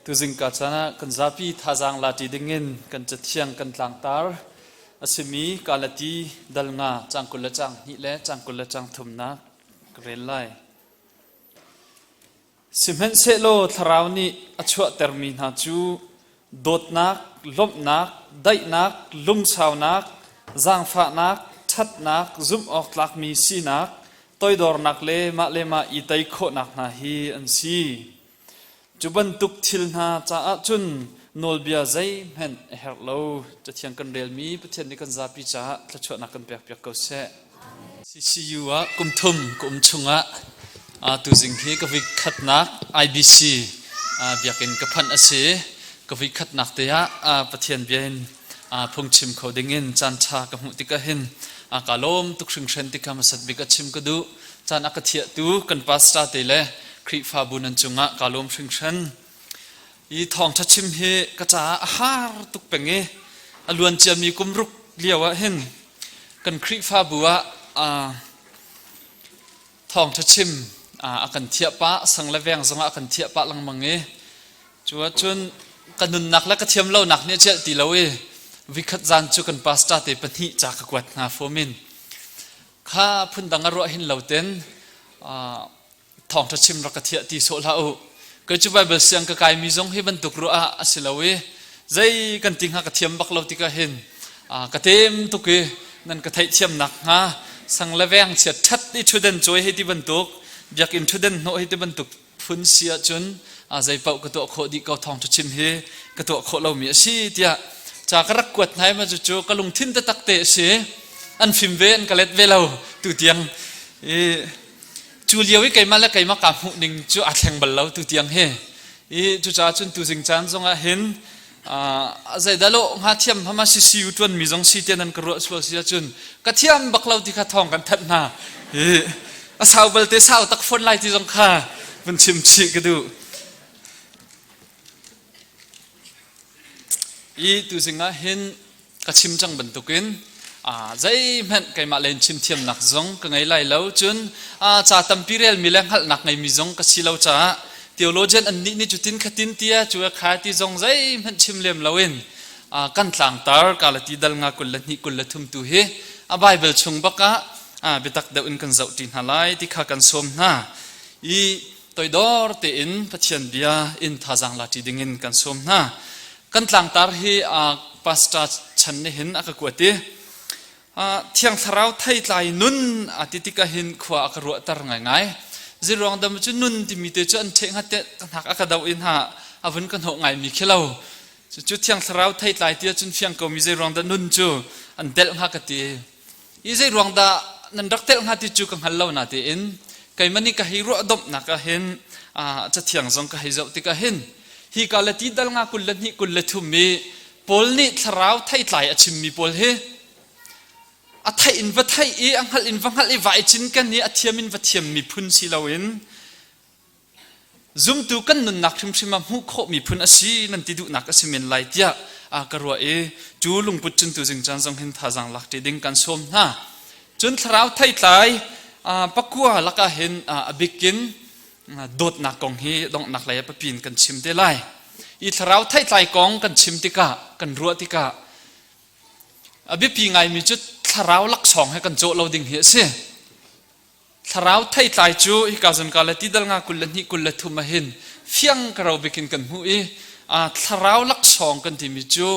Tuzing ka caan ah kan zapi thazaang lati dingin kan cathiang kan tlangtar a simi Galati dal nga caang 20 le caang hnih le caang 20 le caang thumnak ka rel lai. Sihmanhsehlaw Thlarau nih a chuahtermi hna cu dawtnak, lawmhnak, daihnak, lungsaunak, zaangfahnak, ṭhatnak, zumhawktlakmi sinak, toidornak le mah le mah i tei khawhnak hna hi an si. Cu bantuk thil hna caah cun nawlbia zeihmanh a herh lo. Cathiang kan relmi Pathian nih kan zapi caah thluachuahnak kan pekpiak ko seh. CCU ah kum thum ka um chungah tuzing hi ka voi khatnak IBC biakinn ka phanh a si. Ka voi khatnak te ah Pathian bia in phungchim kho dingin caan ṭha ka hmuh tikah hin kaa lawm tuk hringhran ti kha hmasat bik a chim ka duh. Caan a ka thiahtu kan pastor te le Khrihfabu nan cungah kaa lawm hringhran. I thawngṭha chim hi ka caah a har tuk peng i a luan ciami kum ruk lio ah hin kan Khrihfabu ah thawngṭha chim a kan thiah pah, sang le veng zongah a kan thiah pah lengmang i cu ahcun ka nunnak le ka thiam lonak nih a celh ti lo i vikhat zan cu kan pastor te pahnih ca ka kuat hna fom in kha phundang a ruah hin lo ten thawngṭha chim rak ka thiah ti sawh hlah u. Kei cu Baibal siang ka kaimi zong hi bantuk ruah ah a si lo i zei kan ti hnga ka thiam bak lo tikah hin ka tem tuk i nan ka theihthiamnak hnga sang le veng chiat ṭhat i ṭhuden cawi hei ti bantuk biakinn ṭhuden hnawh hei ti bantuk phun si ahcun zei paoh ka tuah khawh dih ko thawngṭha chim hi ka tuah khawh lomi a si tiah ca ka rak kuat hna i ma cucu ka lungthin taktak te a si an fim ve an ka let ve lo tu tiang i Cu lio i keimah le keimah kaa hmuh ning cu aa thleng bal lo tu tiang hi. I cucaah cun tuzing caan zongah hin zeidah lawh hnga thiam hama CCU ṭuanmi zong si tiah nan ka ruah sual si ahcun ka thiam bak lo ti kha thawng kan thanh hna. I a sau balte sau tak fawn lai ti zong kha vun chim chih ka duh. I tuzing ah hin ka chim cang bantukin zeihmanh keimah len chim thiamnak zong ka ngei lai lo cun ca tampi relmi le hngalhnak ngeimi zong ka si lo caah theologian an nih nih cutin khatin tia cu kha ti zong zeihmanh chim lem loin kan tlangtar kalati dal nga 22 23 tu hi a Bible chung bakah biatak deuh in kan zoh ṭi hna lai ti kha kan sawm hna i toidor tein Pathian bia in thazaang la ṭi dingin kan sawm hna Kan tlangtar hi pastor chan nih hin a ka kuat i Thiang Thlarau theitlai nun a ti tikah hin khua a ka ruahter ngaingai. Ziruang dam cu nun timi te cu an ṭheh hnga te ka hnak a ka doh in ha a vun ka hnawh ngaimi khi lo. Cucu Thiang Thlarau theitlai ti ahcun fiang komi zeiruang dah nun cu an telh hnga ka ti. I zeiruang dah nan rak telh hnga ti cu ka hngal lo na tiin keimah nih ka hei ruah domhnak ah hin cathiang zong ka hei zoh tikah hin hi ka le ti dal nga 22 23 i Paul nih thlarau theitlai a chimmi pawl hi a theih in va theih i a hngalh in va hngalh i vai cin kan i a thiam in va thiam mi phun si loin Zumtu kan nunnak hrimhrim ah hmuh khawh miphun a si nan ti duhnak a si men lai tiah ka ruah i cu lungput cun tuzing caan zong hin thazaang lak ṭi ding kan sawm hna. Cun thlarau theitlai pakua lakah hin a bikin dawtnak kong hi donghnak lei ah papi in kan chim te lai. I thlarau theitlai kong kan chim tikah kan ruah tikah a biapi ngaimi cu thlarau laksawng he kan cawh lo ding hi a si. Thlarau theitlai cu hika zawn ka le tidal nga 22 23 ah hin fiang ka ro bikin kan hmuh i thlarau laksawng kan timi cu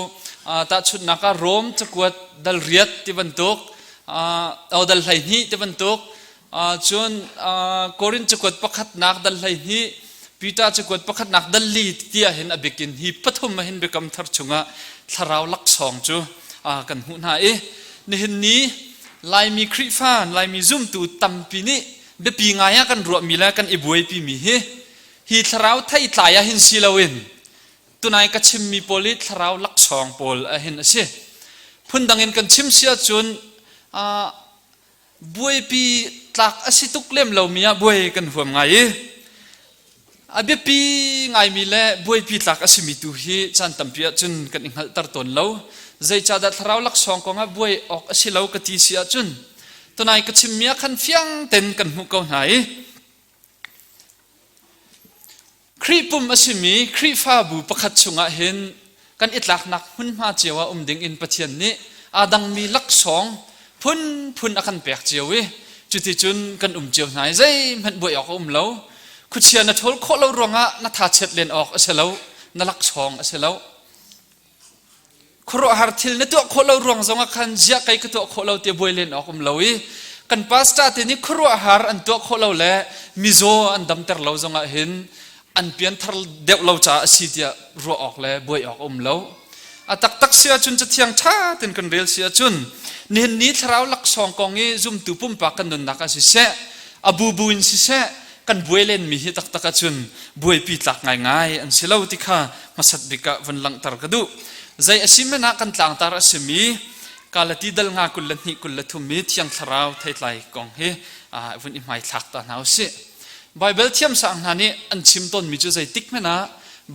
tahchunhnak ah Rom cakuat dal riat ti bantuk dal 12 ti bantuk cun Korin cakuat pakhatnak dal 12 Peter cakuat pakhatnak dal li ti ah hin a bikin hi pathum ah hin biakam thar chungah thlarau laksawng cu kan hmuh hna i nihin ni Laimi Khrihfa, Laimi zumtu tampi nih biapi ngai ah kan ruahmi le kan i buaipimi hi hi thlarau theitlai ah hin si loin tunai ka chimmi pawl hi thlarau laksawng pawl ah hin a si. Phundang in kan chim si ahcun buaipi tlak a si tuk lem lomi ah buai kan huam ngai i a biapi ngaimi le buaipi tlak a simi tu hi caan tampi ahcun kan i hngalhter tawn lo. Zeicahdah thlarau laksawng kongah buai awk a si lo ka ti si ahcun tunai ka chimmi ah khan fiang ten kan hmuh ko hna i. Khrih pum a simi Khrihfabu pakhat chungah hin kan i tlaknak hmunhma cio ah um dingin Pathian nih aa dangmi laksawng phunphun a kan pek cio i cuticun kan um cio hna i zeihmanh buai awk a um lo. Khuachia na ṭhawl khawh lo ruangah na thachiat len awk a si lo, na laksawng a si lo. Khuaruahhar thil na tuah khawh lo ruang zongah khan ziah kei ka tuah khawh lo ti buai len awk um lo i kan pastor te nih khuaruahhar an tuah khawh lo le mizaw an damter lo zongah hin an pianthar deuh lo caah a si tiah ruah awk le buai awk um lo. A taktak si ahcun cathiang ṭha tein kan rel si ahcun nihin ni thlarau laksawng kong i zumtu pumpak kan nunnak ah siseh a bubu in siseh kan buai lenmi hi taktak ahcun buaipi tlak ngaingai an si lo ti kha hmasat bik ah vun langhter ka duh. Zei a si men ah kan tlangtar a simi Galati dal nga 22 23 mi Thiang Thlarau theitlai kong hi vun i hmaithlak ta hna usih. Bible thiamsang hna nih an chim tawnmi cu zeitik hmanh ah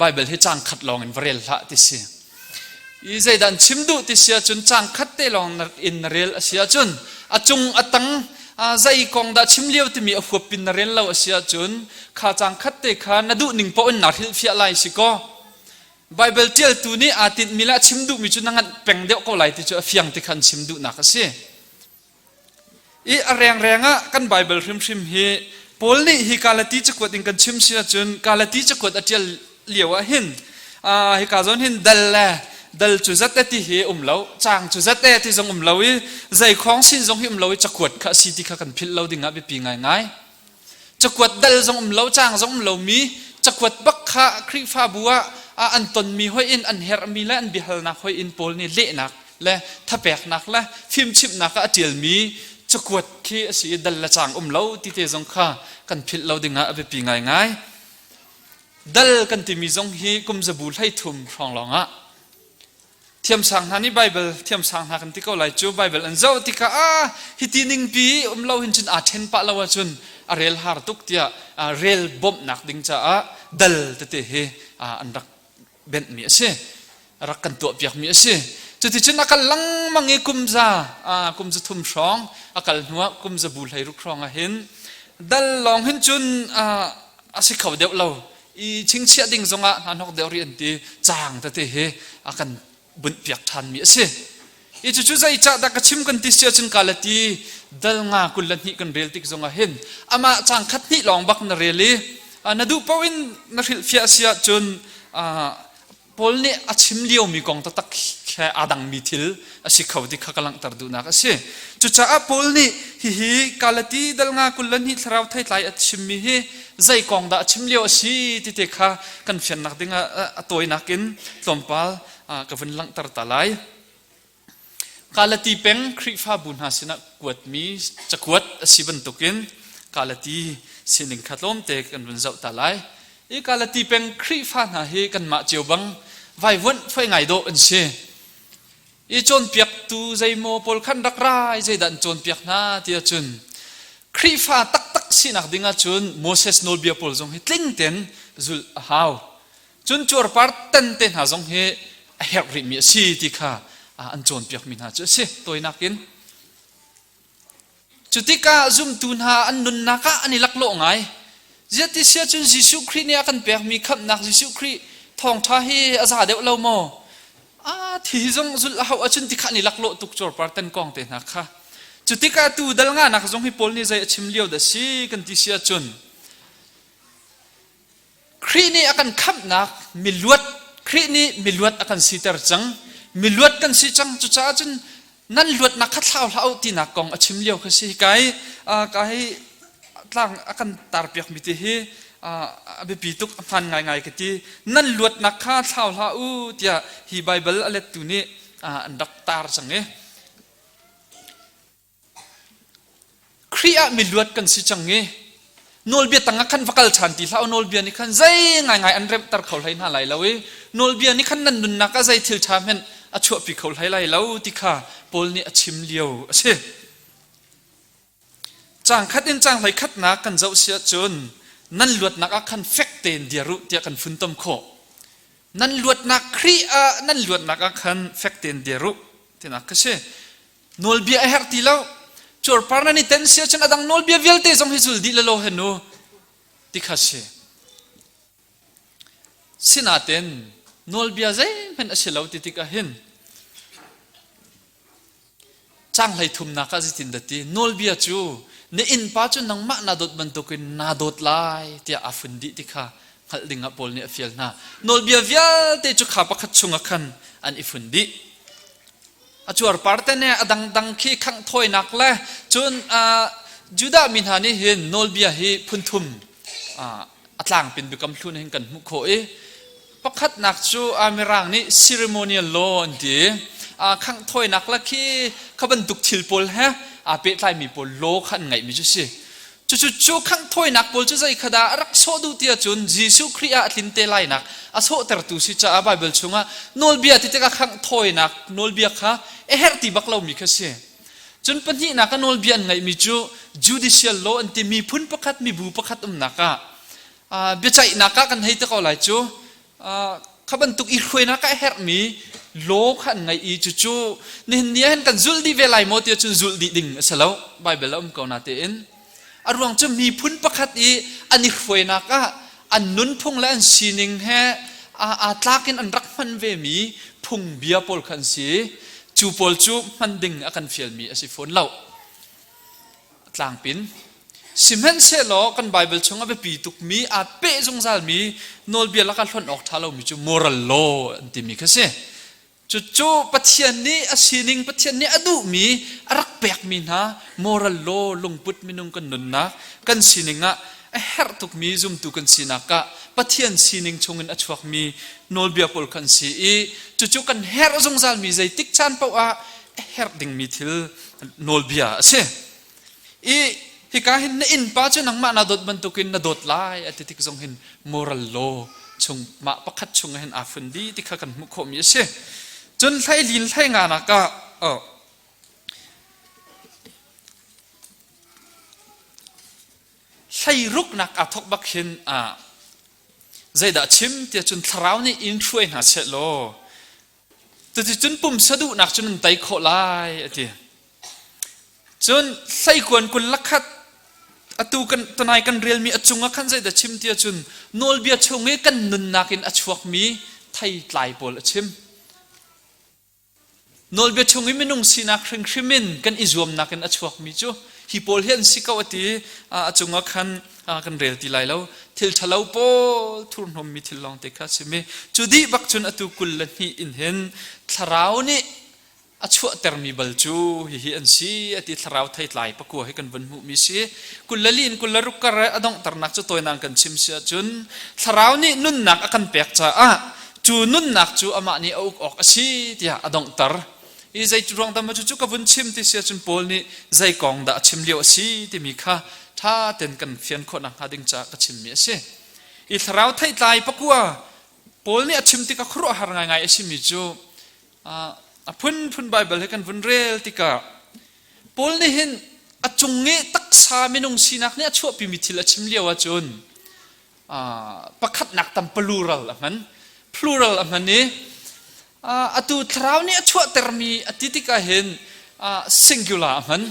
Bible hi caang khat lawng in va rel hlah ti si. I zeidah an chim duh ti si ahcun caang khat te lawng in na rel a si ahcun a cung a tang zei kong dah chim lio timi a huap pin na rel lo a si ahcun kha caang khat te kha na duh ning paoh in naa hrilhfiah lai si kaw Bible ṭialtu nih aa tinhmi le a chim duhmi cu na nganh peng deuh ko lai ti cu a fiang ti kha an chim duhnak a si. I a rengreng ah kan Bible hrimhrim hi Paul nih hi Galati cakuat in kan chim si ahcun Galati cakuat a ṭial lio ah hin hika zawn hin dal le dal cu zat e ti hi um lo caang cu zat e ti zong um lo i zei khawng sin zong hi um lo i cakuat kha a si ti kha kan philh lo ding ah biapi ngaingai. Cakuat dal zong um lo caang zong um lomi cakuat bak kha Khrihfabu ah an tonmi hoih in an herhmi le an biahalnak hoih in Paul nih lehnak le thapeknak le fimchimhnak ah a ṭialmi cakuat khi a si i dal le caang um lo ti te zong kha kan philh lo dingah a biapi ngaingai. Dal kan timi zong hi kum zabu 13 hrawng lawngah thiamsang hna nih Bible thiamsang hna kan ti ko lai cu Bible an zoh tikah ah hiti ningpi um lo hin cun aa ṭhen pah lo ahcun a rel har tuk tiah rel bawmhnak ding caah dal tete hi an rak benhmi a si rak kan tuahpiakmi a si cuticun a kal lengmang i kum za kum za thum hrawng a kal hnuah kum zabu 16 hrawng ah hin dal lawng hin cun a si kho deuh lo i chingchiah ding zongah hna hnok deuh rih an ti caang tete hi a kan bunhpiak ṭhanmi a si i cucu zeicah dah ka chim kan ti si ahcun kalati dal nga 22 kan rel tik zongah hin amah caang khat hnih lawng bak na rel i na duh paoh in na hrilhfiah si ahcun Paul nih a chim liomi kong taktak he aa dangmi thil a si kho ti kha ka langhter duhnak a si. Cucaah Paul nih hihi Galati dal nga 22 thlarau theitlai a chimmi hi zei kong dah a chim lio a si ti te kha kan fiannak dingah a tawinak in tlawmpal ka vun langhter ta lai. Galati peng Khrihfabu hna sinah kuatmi cakuat a si bantukin Galati sining kha tlawmte kan vun zoh ta lai. Hi Galati peng Khrihfa hna hi kanmah cio bang vaivuanh fai ngai dawh an si. I cawnpiaktu zeimaw pawl khan rak rai zeidah an cawnpiak hna ti ahcun Khrihfa taktak sinak ding ahcun Moses nawlbia pawl zong hi tling tein zulh a hau. Cun cuarpar tan te hna zong hi a herh rihmi a si ti kha an cawnpiakmi hna cu a si tawinak in. Cu tikah zumtu hna an nunnak ah an i laklawh ngai. Ziah ti si ahcun Jesuh Khrih nih a kan pekmi khamhnak Jesuh Khrih thawngṭha hi a za deuh lo maw? A thi zong zulh a hauh ahcun ti kha an i laklawh tuk cuarpar tan kong te hna kha. Cu tikah tu dal nganak zong hi Paul nih zei a chim lio dah si kan ti si ahcun Khrih nih a kan khamhnak miluat Khrih nih miluat a kan siter cang miluat kan si cang cucaah cun nan luatnak kha thlau hlah u tinak kong a chim lio kha si ka hi ka hi tlang a kan tarpiak mi ti hi a biapi tuk a hmaan ngaingai ka ti nan luatnak kha thlau hlah u tiah hi Bible a lettu nih an rak tar cang i Khrih ah miluat kan si cang i nawlbia tangah khan va kal ṭhan ti hlah u nawlbia nih khan zei ngaingai an remhter kho hlei hna lai lo i nawlbia nih khan nan nunnak ah zei thil ṭha hmanh a chuahpi kho hlei lai lo ti kha Paul nih a chim lio a si. Caang khat in caang hlei khatnak kan zoh si ahcun nan luatnak ah khan fek tein dir u tiah kan funtom khawh. Nan luatnak Khrih ah nan luatnak ah khan fek tein dir u tinak ka si. Nawlbia a herh ti lo. Cuarpar nan i ten si ahcun a dang nawlbia vialte zong hi zul dih lelaw hen u ti kha si. Sinain nawlbia zeihmanh a si lo ti tikah hin Caang 33 ah zeitindah ti? Nawlbia cu na innpa cu nangmah naa dawt bantukin naa dawt lai tiah aa fun dih ti kha hngalh dingah Paul nih a fial hna. Nawlbia vialte cu kha pakhat chungah khan an i fun dih. A cuarpar te ne a dangdang khi khangh thawinak le cun Judah mi hna nih hin nawlbia hi phunthum a tlangpin biakam hlun hin kan hmuh khawh i Pakhatnak cu Mirang nih ceremonial law an ti. Khangh thawinak le khi kha bantuk thil pawl he aa pehtlaimi pawl law kha an ngeihmi cu si. Cucu cu khangh thawinak pawl cu zei kha dah a rak sawh duh ti ahcun Jesuh Khrih ah a tlin te lainak a sawhtertu si caah Baibal chungah nawlbia ti tikah khangh thawinak nawlbia kha a herh ti bak lomi kha si. Cun pahnihnak a nawlbia an ngeihmi cu judicial law an ti miphun pakhat mibu pakhat umnak ah biaceihnak ah kan hei te ko lai cu kha bantuk i hruainak ah a herhmi law kha an ngeih i cucu nihin ni ah hin kan zulh dih ve lai maw ti ahcun zulh dih ding a si lo Bible a um ko natein a ruang cu miphun pakhat i an i hruainak ah an nunphung le an sining he aa tlak in an rak hman vemi phungbia pawl kha an si cu pawl cu hman ding a kan fialmi a si fawn lo tlangpin. Sihmanhsehlaw kan Bible chung a biapi tukmi aa peh zungzalmi nawlbia lakah hlonh awk ṭha lomi cu moral law an timi kha si. Cucu Pathian nih a sining, Pathian nih a duhmi a rak pekmi hna moral law lungput minung kan nunnak, kan sining ah a herh tukmi zumtu kan sinak ah Pathian sining chungin a chuakmi nawlbia pawl kha an si i cucu kan herh zungzalmi zeitik caan paoh ah a herh dingmi thil nawlbia a si. I hika hin na innpa cu nangmah na dawt bantukin na dawt lai a ti tik zong hin moral law chung mah pakhat chung hin aa fun dih ti kha kan hmuh khawhmi a si. Cun hleilin hleinga nak ah oh, hleiruknak aa thawk bak hin ah zeidah chim tiah cun thlarau nih in hruai hna seh law Cuticun pumsa duhnak cu nan tei khawh lai a ti. Cun hleikuan 21 atu kan tunai kan relmi a cung ah khan zeidah chim ti ahcun nawlbia chung i kan nunnak in a chuakmi theitlai pawl a chim. Nawlbia chung i minung sinak hrimhrim in kan i zuamnak in a chuakmi cu hi pawl hi an si ko a ti a cung ah khan kan rel ti lai lo thil ṭhalo pawl thurhnawmmi thil lawngte kha a chim i cu dih bak cun atu 22 in hin thlarau nih a chuahtermi bal cu hihi an si a ti thlarau theitlai pakua hi kan vun hmuhmi si 24 in 26 kar a donghternak cu tawinak kan chim si ahcun thlarau nih nunnak a kan pek caah cu nunnak cu amah nih a uk awk a si tiah a donghter i zei ruang dah cucu ka vun chim ti si ahcun Paul nih zei kong dah a chim lio a si timi kha ṭha tein kan fian khawh nakhnga ding caah ka chimmi a si. I thlarau theitlai pakua Paul nih a chim tikah khuaruahhar ngaingai a simi cu a phunphun Baibal he kan vun rel tikah Paul nih hin a cung i taksa minung sinak nih a chuahpimi thil a chim lio ahcun pakhatnak tam plural a hman plural a hman i atu thlarau nih a chuahtermi a ti tikah hin singular a hman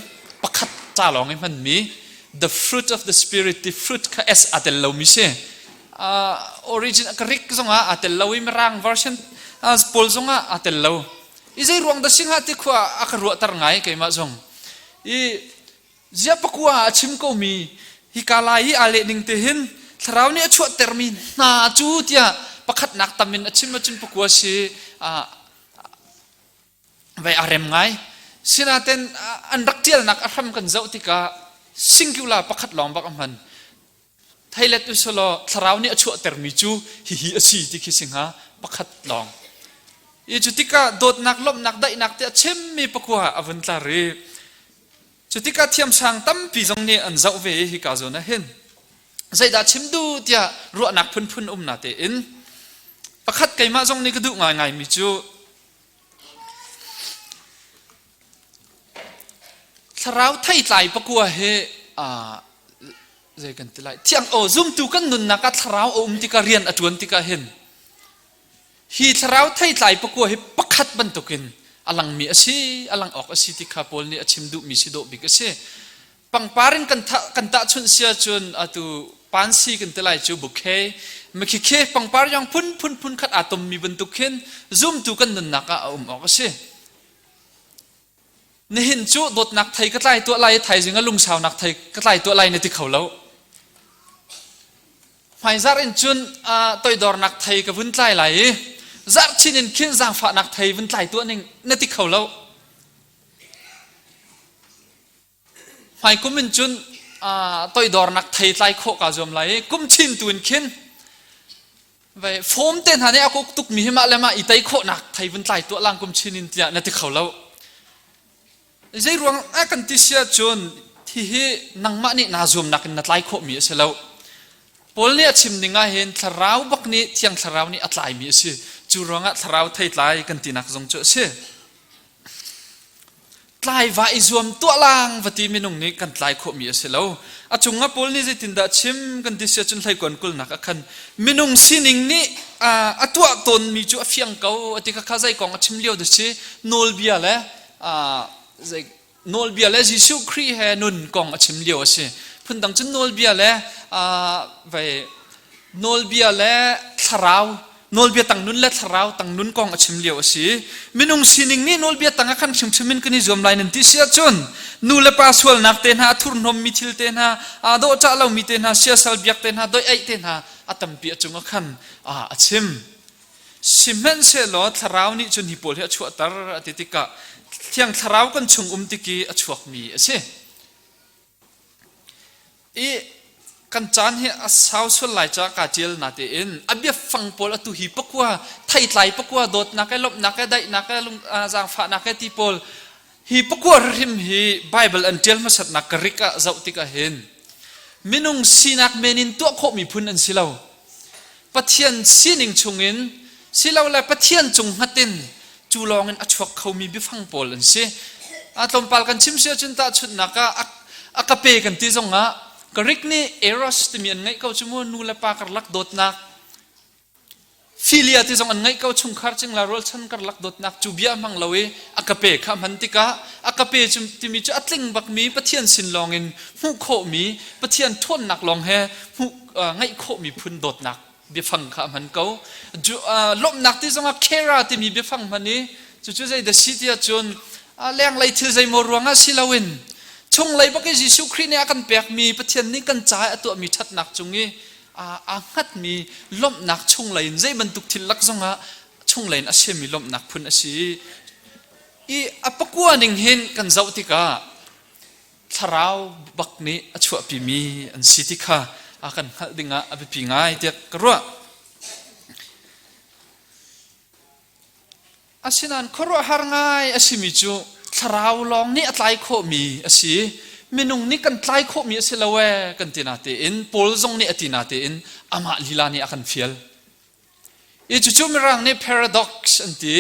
pakhat ca lawng i hmanmi the fruit of the spirit ti fruit kha s aa tel lomi si origin Greek zongah aa tel lo i mirang version pawl zongah aa tel lo i zei ruang dah si hnga ti khua a ka ruahter ngai keimah zong i Ziah pakua ah a chim komi hika lai i aa leh ning te hin thlarau nih a chuahtermi hna cu tiah pakhatnak tam in a chim ahcun pakua si vei a rem ngai. Sinaten an rak ṭialnak a hram kan zoh tikah singular pakhat lawng bak a hman. Theilet usulaw thlarau nih a chuahtermi cu hihi a si ti khi si hnga pakhat lawng. I cu tikah dawtnak, lawmhnak, daihnak ti a chimmi pakua a vun tlar i Cu tikah thiamsang tampi zong nih an zoh ve i hika zawn ah hin zeidah chim duh tiah ruahnak phunphun um na tein pakhat keimah zong nih ka duh ngaingaimi cu thlarau theitlai pakua hi zei kan ti lai thiang aw zumtu kan nunnak ah thlarau a um tikah rian a ṭuan tikah hin Hi thlarau theitlai pakua hi pakhat bantukin a langmi a si, a lang awk a si ti kha Paul nih a chim duhmi si dawh bik a si. Pangpar in kan, kan tahchunh si ahcun atu pansi kan ti lai cu bouquet. Makhikhe pangpar yong phun phun phun khat aa tommi bantuk khin zumtu kan nunnak ah a um awk a si. Nihin cu dawtnak thei ka tlai tuah lai i thaizing ah lungsaunak thei ka tlai tuah lai na ti kho lo. Hmaizarh in cun toidornak thei ka vun tlai lai i zarh chin in khin zaangfahnak thei vun tlai tuah ning na ti kho lo. Hmaikum in cun toidornak thei tlai khawh kaa zuam lai i kum chin tu in khin vai fom te hna nih a kuk tukmi hi mah le mah i tei khawhnak thei vun tlai tuah lang kum chin in tiah na ti kho lo. Zei ruang a kan ti sia cun hihi nangmah nih naa zuamnak in na tlai khawhmi a si lo. Paul nih a chim ning ah hin thlarau bak nih thiang thlarau nih a tlaimi a si. Cu ruangah thlarau theitlai kan tinak zong cu a si. Tlaiva i zuam tuah lang va ti minung nih kan tlai khawhmi a si lo. A cungah Paul nih zeitindah chim kan ti sia cun hleikuan kulnak ah khan minung sining nih a tuah tawnmi cu a fiang ko a ti kha kha zei kong a chim lio dah si nawlbia le zei nawlbia le Jesuh Khrih he nun kong a chim lio a si. Phundang cun nawlbia le vai nawlbia le thlarau nawlbia tang nun le thlarau tang nun kong a chim lio a si. Minung sining nih nawlbia tang ah khan hrimhrim in kan i zuam lai nan ti si ahcun nu le pa sualnak te hna a thurhnawmmi thil te hna aa dawhcah lomi te hna siasal biak te hna doih aih te hna a tampi a cung ah khan a chim. Sihmanhsehlaw thlarau nih cun hi pawl hi a chuahter a ti tikah thiang thlarau kan chung um tik i a chuakmi a si. I kan caan hi a sau sual lai caah kaa ṭial natein a biafang pawl atu hi pakua theitlai pakua dawtnak he lawmhnak he daihnak he zaangfahnak he ti pawl hi pakua hrim hi Bible an ṭial hmasatnak Greek ah zoh tikah hin minung sinak men in tuah khawhmi phun an si lo. Pathian sining chungin silole Pathian cung hngat in cu lawngin a chuak khomi biafang pawl an si. A tlawmpal kan chim si ahcun tahchunhnak ah a ka pe kan ti zongah Greek nih eros timi an ngeih ko cu mu nu le pa karlak dawtnak Philia ti zong an ngeih ko chungkhar cingla rualchan karlak dawtnak cu bia hmang lo i a ka pe kha hman tikah a ka pe timi cu a tling bakmi Pathian sin lawngin hmuh khawhmi Pathian ṭhawnnak lawng he hmuh ngeih khawhmi phun dawtnak biafang kha a hman ko. Lawmhnak ti zongah khera timi biafang hman i cucu zei dah si tiah cun lenglei thil zeimaw ruangah si loin chunglei bak i Jesuh Khrih nih a kan pekmi Pathian nih kan caah a tuahmi ṭhatnak cung i aa hngatmi lawmhnak chunglei in zei bantuk thil lak zongah chunglei in a siami lawmhnak phun a si i a pakua ning hin kan zoh tikah thlarau bak nih a chuahpimi an si ti kha a kan hngalh dingah a biapi ngai tiah ka ruah. Asinain khuaruahhar ngai a simi cu thlarau lawng nih a tlai khawhmi a si. Minung nih kan tlai khawhmi a si lo ee kan ti natein Paul zong nih a ti natein amah lila nih a kan fial. I cucu Mirang nih paradox an ti.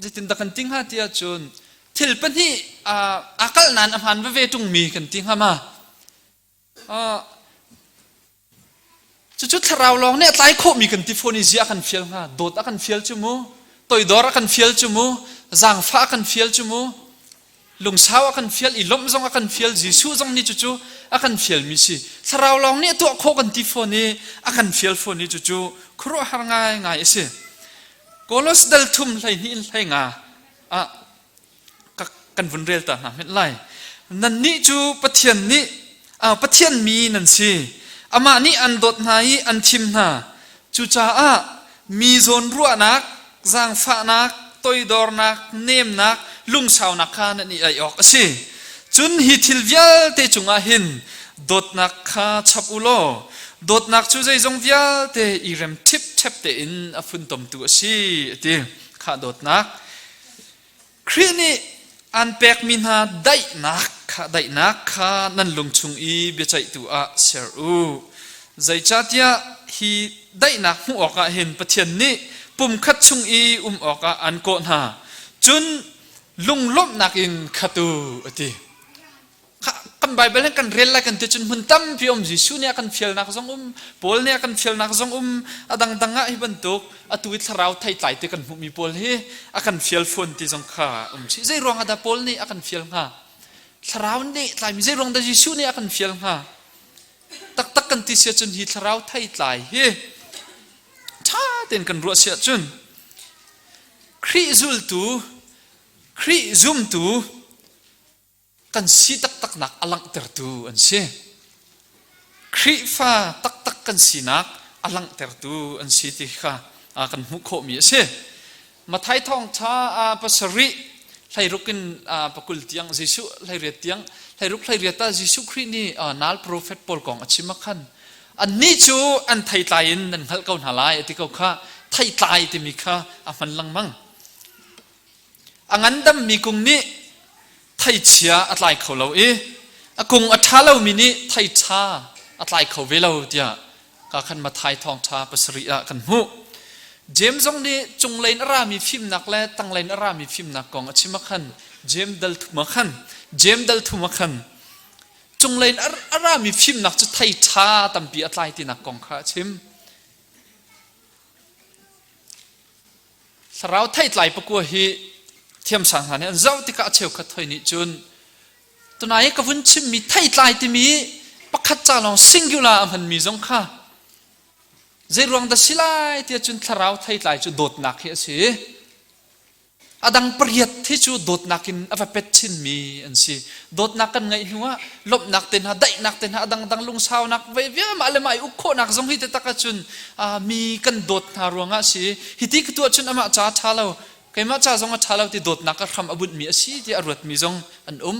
Zeitindah kan ti hnga ti ahcun thil pahnih aa kalh nain a hmaan veve ṭungmi kan ti hnga ma? Cucu thlarau lawng nih a tlai khawhmi kan ti fawn i zia a kan fial hnga. Dawt a kan fial cu mu, toidor a kan fial cu mu, zaangfah a kan fial cu mu, Lungsau a kan fial i lawmh zong a kan fial Jesuh zong nih cucu a kan fialmi si. Thlarau lawng nih a tuah khawh kan ti fawn i a kan fial fawn i cucu khuaruahhar ngaingai a si. Kolos dal thum 12 in 15 ah kan vun rel ta hna hmenh lai. Nannih cu Pathian nih Pathian mi nan si. Amah nih an dawt hna i an thim hna. Cucaah mi zawn ruahnak, zaangfahnak, toidornak, nemnak, lungsaunak kha nan i aih awk a si. Cun hi thil vialte cungah hin dawtnak kha chap u law dawtnak cu zeizong vialte i rem ṭhipṭhep tein a funtomtu a si, a ti. Kha dawtnak. Khrih nih aan pekmi hna daihnak kha daihnak kha nan lung chung i biaceihtu ah ser u. Zeicahtiah hi daihnak hmuh awkah hin Pathian nih pumkhat chung i um awkah aan kawh hna. Cun lunglawmhnak in khat u, a ti. Kan Bible hin kan rel lai kan ti cun hmun tampi um Jesuh nih a kan fialnak zong um Paul nih a kan fialnak zong um a dangdang ah hi bantuk atu i thlarau theitlai ti kan hmuhmi pawl hi a kan fial fawn ti zong kha um si zei ruang ah dah Paul nih a kan fial hnga thlarau nih tlaimi zei ruang dah Jesuh nih a kan fial hnga? Taktak kan ti si ahcun hi thlarau theitlai hi ṭha tein kan ruah si ahcun Khrih zultu, Khrih zumtu kan si taktaknak a langhtertu an si. Khrihfa taktak kan sinak a langhtertu an si ti kha kan hmuh khawhmi a si. Matthai thawngṭha pasarih hleiruk in pakul tiang Jesuh hleiriat tiang hleiruk hleiriat ah Jesuh Khrih nih nal profet pawl kong a chim ah khan annih cu an theitlai in nan hngalh ko hna lai a ti ko kha theitlai timi kha a hman lengmang. A ngandammi kung nih theichia a tlai kho lo i a kung a ṭha lomi nih thei ṭha a tlai kho ve lo tiah ka khan Matthai thawngṭha pasarih ah kan hmuh. James zong nih cunglei in a rami fimnak le tanglei in a rami fimnak kong a chim ah khan James dal thum ah khan James dal thum ah khan cunglei in a rami fimnak cu thei ṭha tampi a tlai tinak kong kha a chim. Thlarau theitlai pakua hi thiamsang hna nih an zoh tikah a cheukhat hoi nih cun tunai ka vun chimmi theitlai timi pakhat ca lawng singular a hmanmi zong kha zeiruang dah si lai tiah cun thlarau theitlai cu dawtnak hi a si. A dang pariat hi cu dawtnak in a va pet chinmi an si. Dawtnak kan ngeih hnu ah lawmhnak te hna, daihnak te hna, a dangdang lungsaunak ve vialte le mah i uk khawhnak zong hi te tak ahcun mi kan dawt hna ruangah a si. Hi ti ka tuah cun amah ca a ṭha lo, keimah ca zong a ṭha lo ti dawtnak a hram a bunhmi a si tiah a ruatmi zong an um.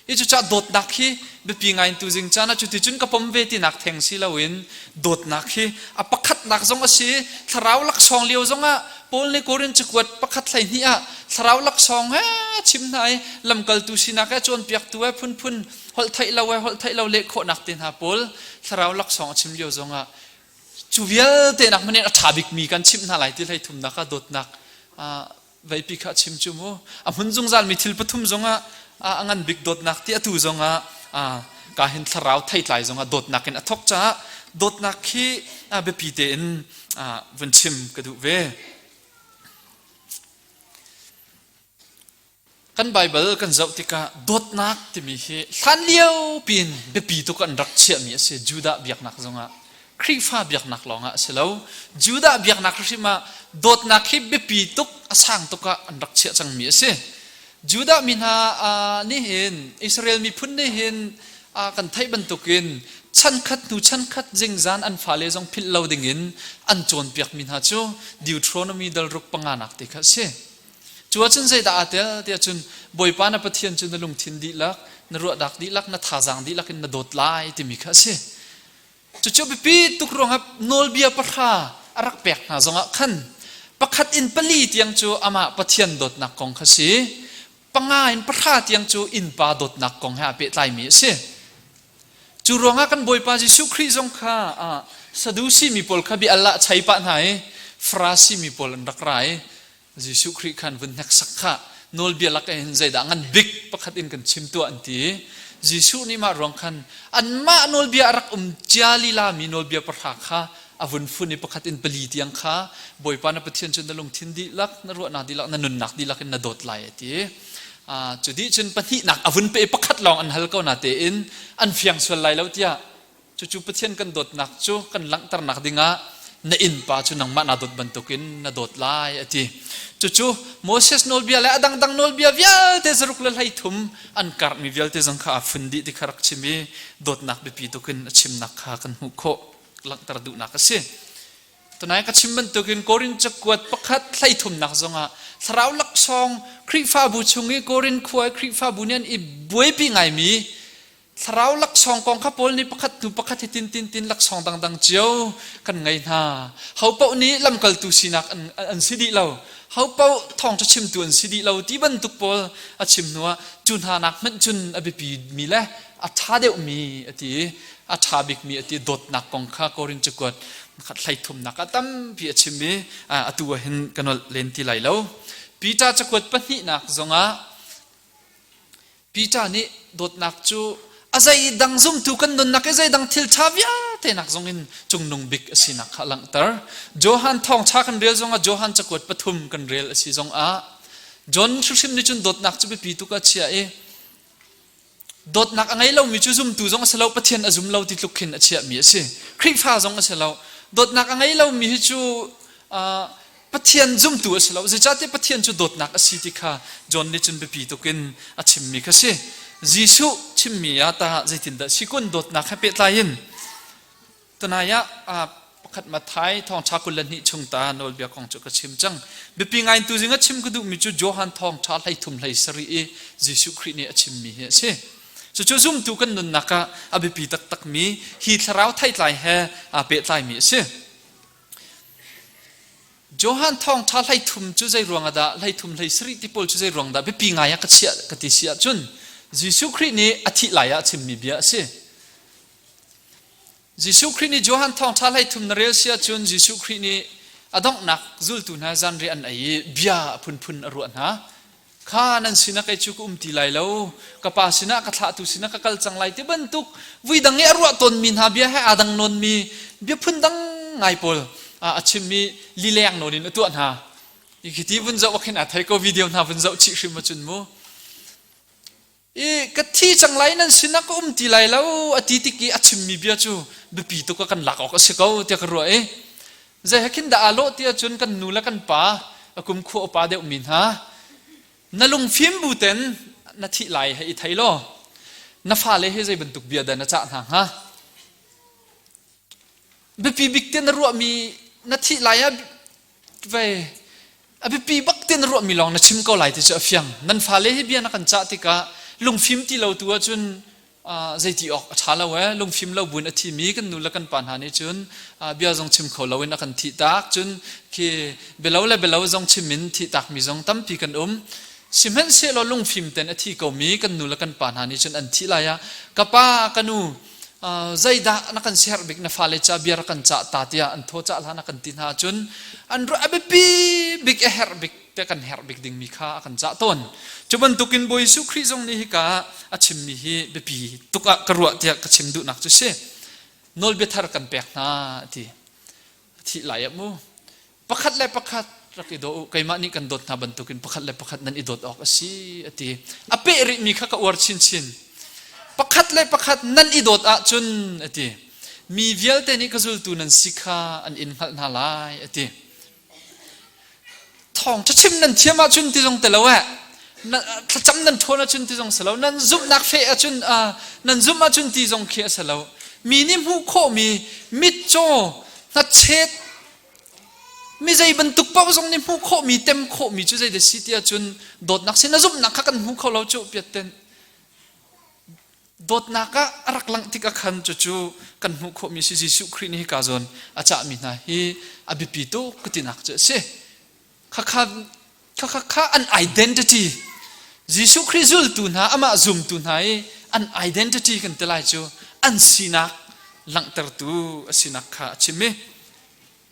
Hi cucaah dawtnak hi biapi ngai in tuzing caan ah cuticun ka pom ve tinak theng si loin dawtnak hi a pakhatnak zong a si. Thlarau laksawng lio zongah Paul nih Korin cakuat pakhat 12 ah thlarau laksawng he chim hna i lamkaltu sinak he cawnpiaktu he phunphun holh theih lo he holh theih lo leh khawhnak te hna pawl thlarau laksawng a chim lio zongah cu vialte nak hmanh in a ṭha bikmi kan chimh hna lai ti hlei thumnak ah dawtnak veipi kha a chim cu mu a hmun zungzal mi thil pathum zongah a ngan bik dawtnak ti atu zongah ka hin thlarau theitlai zongah dawtnak in a thok caah dawtnak khi biapi tein vun chim ka duh ve kan Bible kan zoh tikah dawtnak timi hi hlan lio piin biapi tuk an rak chiahmi a si Judah biaknak zongah Khrihfa biaknak lawngah a si lo. Judah biaknak hrim ah dawtnak hi biapi tuk a sang tuk ah an rak chiah cangmi a si. Judah mi hna nih hin Israel miphun nih hin kan theih bantukin chankhat hnu chankhat zingzan an fale zong philh lo dingin an cawnpiakmi hna cu Deuteronomy dal ruk panganak te kha a si. Cu ahcun zeidah aa tel tiah cun Bawipa na Pathian cu na lungthin dihlak, na ruahnak dihlak, na thazaang dihlak in na dawt lai timi kha a si. Cucu biapi tuk ruangah nawlbia pahra a rak pek hna zongah khan pakhat in pali tiang cu amah Pathian dawtnak kong kha si. Panga in pahra tiang cu innpa dawtnak kong he aa pehtlaimi a si. Cu ruangah kan Bawipa Jesuh Khrih zong kha Sadusi mi pawl kha bia al ah chei pah hna i Farasi mi pawl an rak ra i Jesuh Khrih khan vun hneksak kha nawlbia lak in zeidah ngan bik pakhat in kan chim tuah an ti. Jesuh nih mah ruang khan anmah nawlbia a rak um cia lila mi nawlbia pahra kha a vun fun i pakhat in pali tiang kha Bawipa na Pathian cu na lungthin dihlak, na ruahnak dihlak, na nunnak dihlak in na dawt lai a ti. Cu dih cun pahnihnak a vun pe i pakhat lawng an hal ko na tein an fiang sual lai lo tiah Cucu Pathian kan dawtnak cu kan langhternak dingah na innpa cu nangmah naa dawt bantukin na dawt lai a ti. Cucu Moses nawlbia le a dangdang nawlbia vialte zaruk le 13 an karhmi vialte zong kha aa fun dih ti kha rak chim i dawtnak biapi tukin a chimnak kha kan hmuh khawh langhter duhnak a si. Tunai ka chim bantukin Korin cakuat pakhat hleithumnak zongah thlarau laksawng Khrihfabu chung i Korin khua i Khrihfabu nih an i buaipi ngaimi Thlarau laksawng kong kha Paul nih pakhat hnu pakhat hi tin tin tin laksawng dangdang cio kan ngei hna. Ho paoh nih lamkaltu sinak an, an si dih lo. Ho paoh thawngṭha chimtu an si dih lo ti bantuk pawl a chim hnuah cu hna nak hmanh cun a biapi mi le a ṭha deuhmi a ti i a ṭha bikmi a ti dawtnak kong kha Korin cakuat khat hleithumnak ah tampi a chim i atu ah hin ka nolh len ti lai lo. Peter cakuat pahnihnak zongah Peter nih dawtnak cu a zeidang zumtu kan nunnak i zeidang thil ṭha vialte nak zongin cungnung bik a sinak kha a langhter. Johan thawngṭha kan rel zongah Johan cakuat pathum kan rel a si zongah John hrimhrim nih cun dawtnak cu biapi tuk a chia i. Dawtnak a ngei lomi cu zumtu zong a si lo, Pathian a zum lo ti tluk khin a chiahmi a si. Khrihfa zong a si lo. Dawtnak a ngei lomi hi cu Pathian zumtu a si lo. Zeicahtiah Pathian cu dawtnak a si ti kha John nih cun biapi tuk in a chimmi kha si. Jesuh chimmi ah tah zeitindah si kun dawtnak he pehtlai in Tunai ah pakhat Matthai thawngṭha 22 chung ta nawlbia kong cu ka chim cang. Biapi ngai in tuzing a chim ka duhmi cu Johan thawngṭha 13 17 i Jesuh Khrih nih a chimmi hi a si. Cucu zumtu kan nunnak ah a biapi taktakmi hi thlarau theitlai he aa pehtlaimi a si. Johan thawngṭha 13 cu zei ruang ah dah 13 17 ti pawl cu zei ruang dah biapi ngai ah ka chiah ka ti si ahcun Jesuh Khrih nih a thih lai ah a chimmi bia a si. Jesuh Khrih nih Johan thawngṭha 13 na rel si ahcun Jesuh Khrih nih a donghnak zultu hna zanriah an ei i bia a phunphun a ruah hna. Kha nan sinah kei cu ka um ti lai lo, ka pa sinah ka thlahtu sinah ka kal cang lai ti bantuk vui dang i a ruah tawnmi hna bia he aa dang nawnmi bia phundang ngai pawl a chimmi lileng nawn in a tuah hna. Hi ti vun zoh ah khin aa thei ko video hna vun zoh chih hrim ahcun mu. I ka thi cang lai nan sinah ka um ti lai lo a ti tik i a chimmi bia cu biapi tuk ah kan lak awk a si ko tiah ka ruah i zei he khin dah aa lawh ti ahcun kan nu le kan pa a kum khua upa deuhmi hna na lungfim bu ten na thih lai he i thei law na fale hi zei bantuk bia dah na cah hna hnga? Biapi bik te na ruahmi na thih lai ah vei a biapi bak te na ruahmi lawng na chim ko lai ti cu a fiang. Nan fale hi bia na kan cah tikah lungfim ti lo tu ahcun zeiti awk a ṭha lo ee. Lungfim lo buin a thimi kan nu le kan pa hna nih cun bia zong chim kho loin a kan thih tak. Cun khi bialo le bialo zong chim in thih takmi zong tampi kan um. Sihmanhsehlaw lungfim ten a thi komi kan nu le kan pa hna nih cun an thih lai ah ka pa ka nu zeidah na kan siaherh bik na fale ca bia rak kan cah ta tiah an thaw cah hlan a kan ti hna ahcun an ruah a biapi bik a herh bik te kan herh bik dingmi kha a kan cah tawn. Cu bantukin Bawi Jesuh Khrih zong nih hika a chimmi hi biapi tuk ah ka ruah tiah ka chim duhnak cu si. Nawlbia thar kan pek hna a ti. Thih lai ah mu pakhat le pakhat rak i daw u keimah nih kan dawt hna bantukin pakhat le pakhat nan i dawt awk a si a ti a peh rihmi kha ka uar chinchin pakhat le pakhat nan i dawt ahcun a ti mi vialte nih ka zultu nan si kha an in hngalh hna lai a ti thawng chim nan thiam ahcun ti zong te lo eh thlacam nan ṭhawn ahcun ti zong si lo nan zumhnak feh ahcun nan zumh ahcun ti zong khi a si lo mi nih hmuh khawhmi mitcaw hnachet Mi zei bantuk paoh zong nih hmuh khawhmi, tem khawhmi cu zeidah si ti ahcun dawtnak sin a zumhnak kha kan hmu kho lo cu piatten. Dawtnak ah a rak langh tik ah khan cucu kan hmuh khawhmi si Jesuh Khrih nih hika zawn a cahmi hna hi a biapi tuk ka tinak cu a si. Khakha khakha an identity Jesuh Khrih zultu hna amah zumtu hna i an identity kan ti lai cu an sinak langhtertu a sinak kha a chim i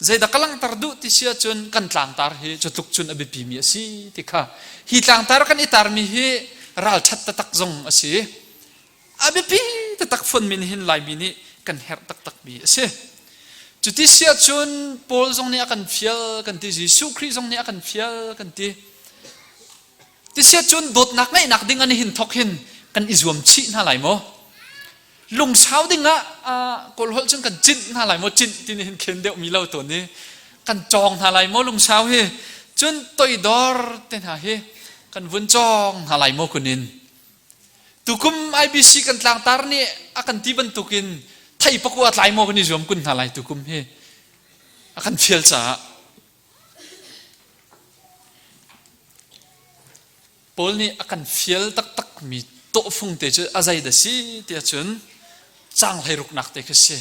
Zeidah ka langhter duh ti si ahcun kan tlangtar hi cu tluk cun a biapimi a si ti kha hi tlangtar kan i tarmi hi ralṭhat taktak zong a si. A biapi taktak fonmi nihin Laimi nih kan herh taktakmi a si. Cuti si ahcun Paul zong nih a kan fial kan ti, Jesuh Khrih zong nih a kan fial kan ti. Ti si ahcun dawtnak ngeihnak ding an hin thok hin kan i zuam chih hna lai maw? Lungsau ding ah Kawl holh cun kan cinh hna lai maw? Cinh ti nih hin khen deuhmi lo tawn i kan cawng hna lai maw lungsau hi? Cun toidor te hna hi kan vun cawng hna lai maw kunin? Tukum IBC kan tlangtar nih a kan ti bantukin thei pakua tlai maw kan i zuam kun hna lai tukum hi a kan fial caah Paul nih a kan fial taktakmi tawhfung te cu a zei dah si tiah cun caang hleiruknak te khi si.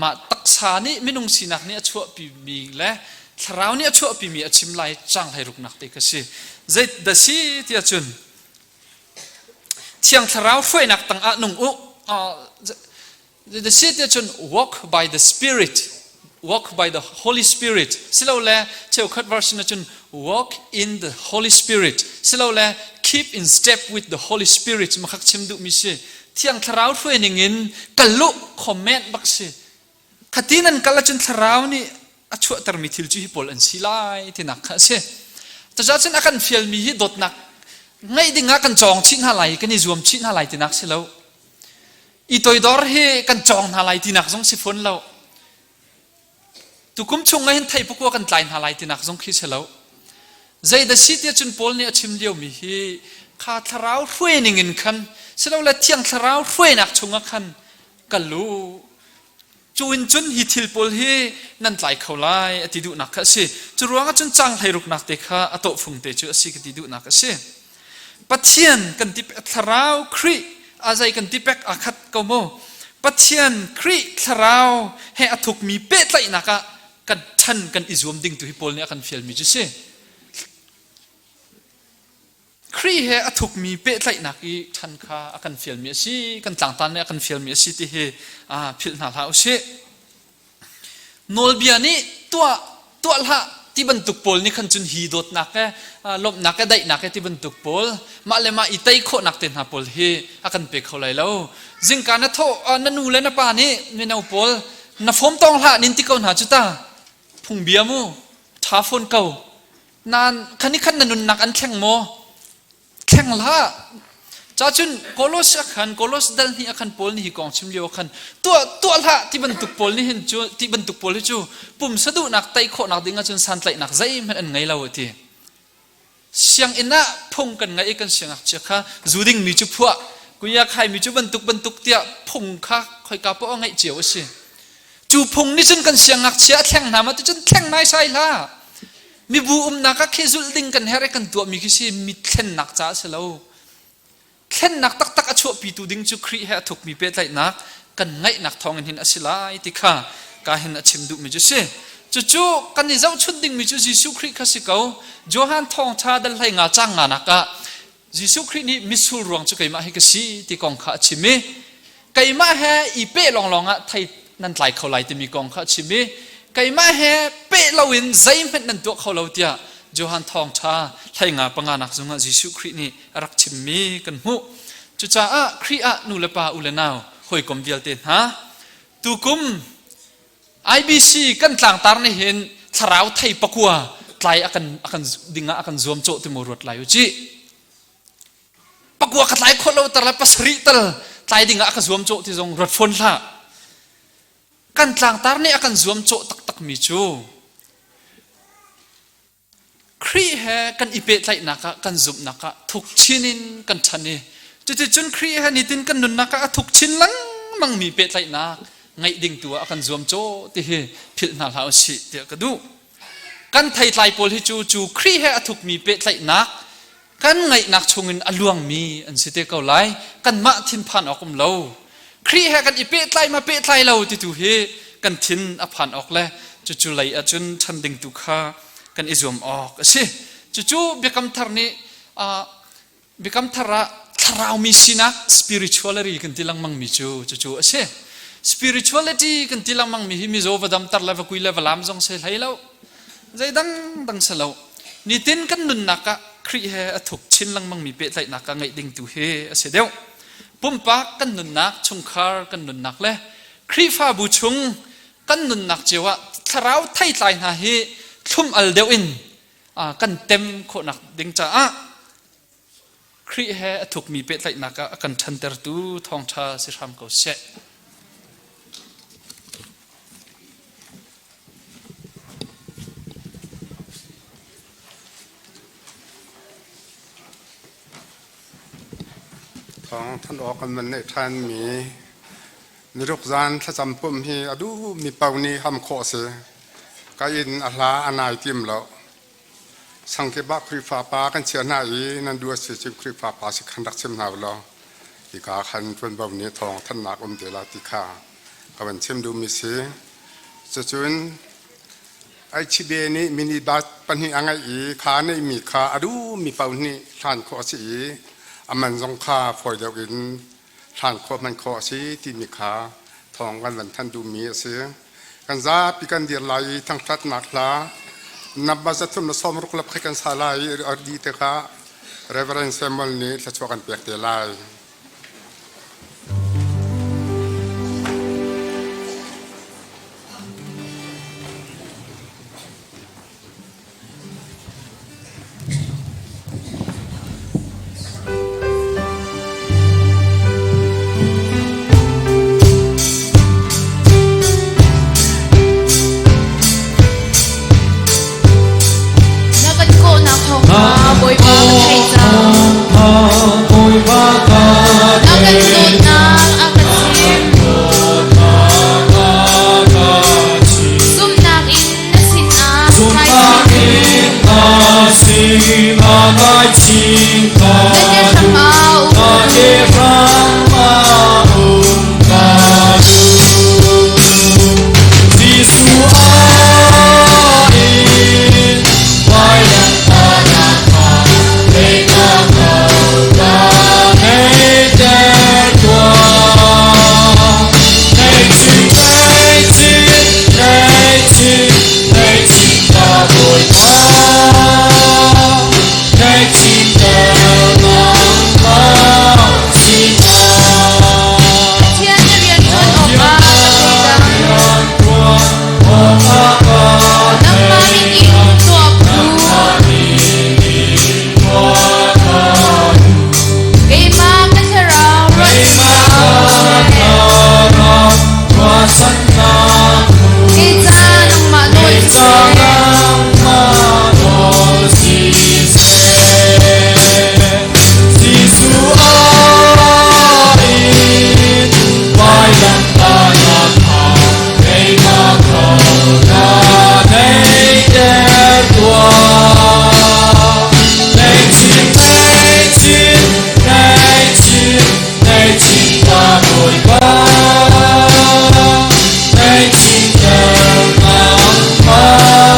Mah taksa nih minung sinak nih a chuahpimi le thlarau nih a chuahpimi a chim lai caang hleiruknak te khi si. Zei dah si tiah cun Thiang Thlarau hruainak tangah nung u. The si tiah cun walk by the Spirit, walk by the Holy Spirit. Silole cheukhat version ahcun walk in the Holy Spirit. Silole keep in step with the Holy Spirit makhak chim duhmi si. Thiang Thlarau hruai ning in kal u comment bak si. Khati nan kal ahcun Thlarau nih a chuahtermi thil cu hi pawl an si lai tinak kha a si. Cucaah cun a kan fialmi hi dawtnak. Ngeih ding ah kan cawng chih hna lai, kan i zuam chih hna lai tinak si lo. I toidor hi kan cawng hna lai tinak zong si fawn lo. Tukum chung ah hin thei pakua kan tlai hna lai tinak zong khi si lo. Zei da si tiah cun Paul nih a chim liomi hi kha thlarau hruai ning in khan silole thiang thlarau hruainak chungah khan kal u. Cu in cun hi thil pawl hi nan tlai kho lai a ti duhnak kha a si. Cu ruangah cun caang hleiruknak te kha a tawhfung te cu a si ka ti duhnak a si. Pathian kan ti thlarau Khrih a zei kan ti pek aa khat ko mu. Pathian Khrih thlarau he a thukmi pehtlaihnak ah kan ṭhan kan i zuam ding tu hi Paul nih a kan fialmi cu si. Khrih he a thukmi pehtlaihnak i ṭhan kha a kan fialmi a si, kan tlangtan nih a kan fialmi a si ti hi philh hna hlah u sih. Nawlbia nih tuah tuah hlah ti bantuk pawl nih khan cun hi dawtnak he lawmhnak he daihnak he ti bantuk pawl mah le mah i tei khawhnak te hna pawl hi a kan pe kho lai lo. Zingka na thawh na nu le na pa nih mino pawl na fawm tawng hlah nin ti ko hna cu ta phungbia mu ṭha fawn ko Nan khan i khan na nunnak an thleng maw? Thleng hlah. Cacun Kolos ah khan Kolos dal hnih ah khan Paul nih hi kong chim lio ah khan tuah tuah hlah ti bantuk pawl nih hin cu ti bantuk pawl hi cu pumsa duhnak tei khawhnak ding ahcun santlaihnak zeihmanh an ngei lo a ti. Sianginn ah phung kan ngeih i kan siangngakchia kha zu dingmi cu phuah kuya khaimi cu bantuk bantuk tiah phung kha khoika poah ngeih cio a si. Cu phung nih cun kan siangngakchia a thleng hna ma ticun thleng naisai hlah. Mibu umnak ah khi zulh ding kan herh i kan tuahmi khi si mi thlennak caah a si lo. Thlennak taktak a chuahpitu ding cu Khrih he a thukmi pehtlaihnak kan ngaihnak thawngin hin a si lai ti kha ka hin a chim duhmi cu si. Cucu kan i zohchunh dingmi cu Jesuh Khrih kha si ko. Johan thawngṭha dal hlei nga cang nga nak ah Jesuh Khrih nih mitsur ruang cu keimah hi ka si ti kong kha a chim i keimah he i peh lawnglawng ah thei nan tlai kho lai timi kong kha a chim i keimah he peh loin zeihmanh nan tuah kho lo tiah Johan thawngṭha hlei nga panga nak zungah Jesuh Khrih nih a rak chimmi kan hmuh. Cucaah Khrih ah nu le pa u le nau hawikom vialte hna tukum IBC kan tlangtar nih hin thlarau thei pakua tlai a kan a kan dingah a kan zuam cawh ti maw ruat lai u cih. Pakua ka tlai khawh lo tar le pasarih tal tlai dingah a ka zuam cawh ti zong ruat fawn hlah. Kan tlangtar nih a kan zuam cawh taktak mi cu Khrih he kan i pehtlaihnak ah kan zumhnak ah thuk chin in kan ṭhan i cuticun Khrih he nitin kan nunnak ah a thuk chin lengmangmi pehtlaihnak ngeih ding tu ah a kan zuamcawh ti hi philh hna hlah usih tiah ka duh. Kan theitlai pawl hi cu cu Khrih he a thukmi pehtlaihnak kan ngaihnak chungin a luangmi an si te ko lai. Kanmah thinphan awk um lo. Khrih he kan i pehtlai ma pehtlai lo ti tu hi kan thin a phan awk le cucu lei ahcun ṭhan ding tu kha kan i zuam awk a si. Cucu Biakam Thar nih Biakam Thar ah thlaraumi sinak spirituality kan ti lengmang mi cu cucu a si. Spirituality kan ti lengmang mi hi mizaw va damter le va kui le va lam zong si hlei lo. Zeidang dang si lo. Nitin kan nunnak ah Khrih he a thuk chin lengmang mi pehtlaihnak ah ngeih ding tu hi a si deuh. Pumpak kan nunnak, chungkhar kan nunnak le Khrihfabu chung kan nunnak cio ah thlarau theitlai hna hi thlum al deuh in kan tem khawhnak ding caah Khrih he a thukmi pehtlaihnak ah a kan ṭhantertu thawngṭha si hram ko seh. Thawng thanh awk an van neih ṭhanmi niruk zan thlacam pumh hi a duhmi paoh nih ham khawh a si. Ka inn a hla a nai tim lo. Sangkip ah Khrihfa pa kan chiah hna i nan duh a si cun Khrihfa pa si khan rak chim hna u law hika khan ṭuanvo nih thawng thanhnak um te la ti kha ka van chim duhmi si. Cucun Aichibe nih minibus pahnih a ngeih i kha a neihmi kha a duhmi paoh nih hlan khawh a si i a man zong kha fawi deuh in hlan khawh hman khawh a si timi kha thawng kan van thanh duhmi a si. Kan zapi kan dir lai i thangṭhatnak hla number 360 le pakhat kan sa lai i a dih tikah Reverend Samuel nih thluachuah kan pek te lai. Na ke hram ah um ka duh. Pathian na rian ṭuan awkah ka thei cang. Nangmah min in tuah ka duh. Keimah ka thlarau ruahchannak Kei ca nangmah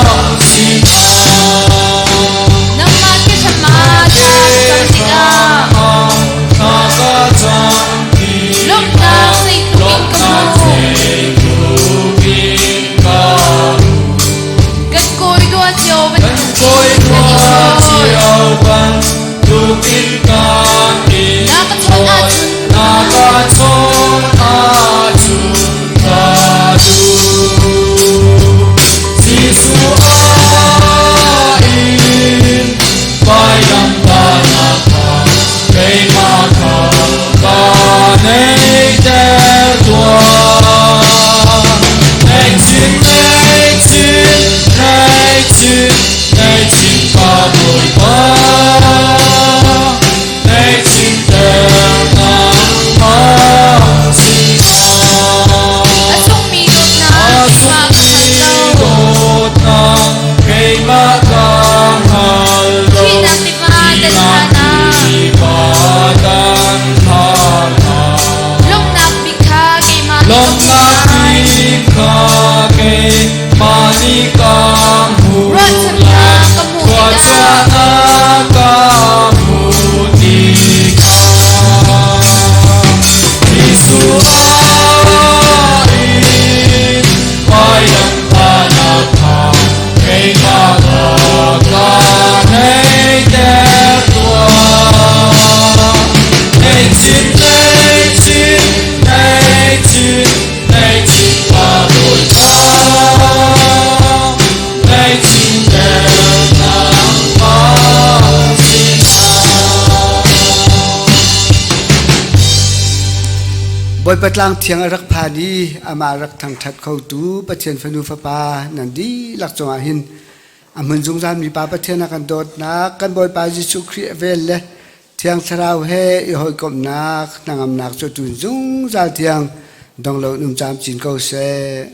nawl siseh. Nangmah ke hram ah thla ka cam tikah lawmhnak zeitluk in ka hmuh. Kan kawi dua cio bantukin kan i chawn. Na ka chawnh ahcun A sungmi dawtnak keimah ka hngal lo. Thihnak tiva dan hlan ah. Lawmhnak bik kha keimah nih ka hmuh lai. Ruahchannak ka hmuh tikah. Jesuh ah in vailamtahnak kha keimah ka theihter tuah. Nei chin, nei chin, nei chin, nei chin pa Bawipa, nei chin der nangmah sinah. Bawipa tlang thiang a rak phan i amah rak thangṭhat khotu Pathian fanu fapa nan dihlak cungah hin a hmun zungzal mi Pa Pathian a kan dawtnak kan Bawipa Jesuh Khrih a vel le Thiang Thlarau he i hawikomhnak hnangamnak cu tun zungzal tiang dong lo in um camcin ko seh.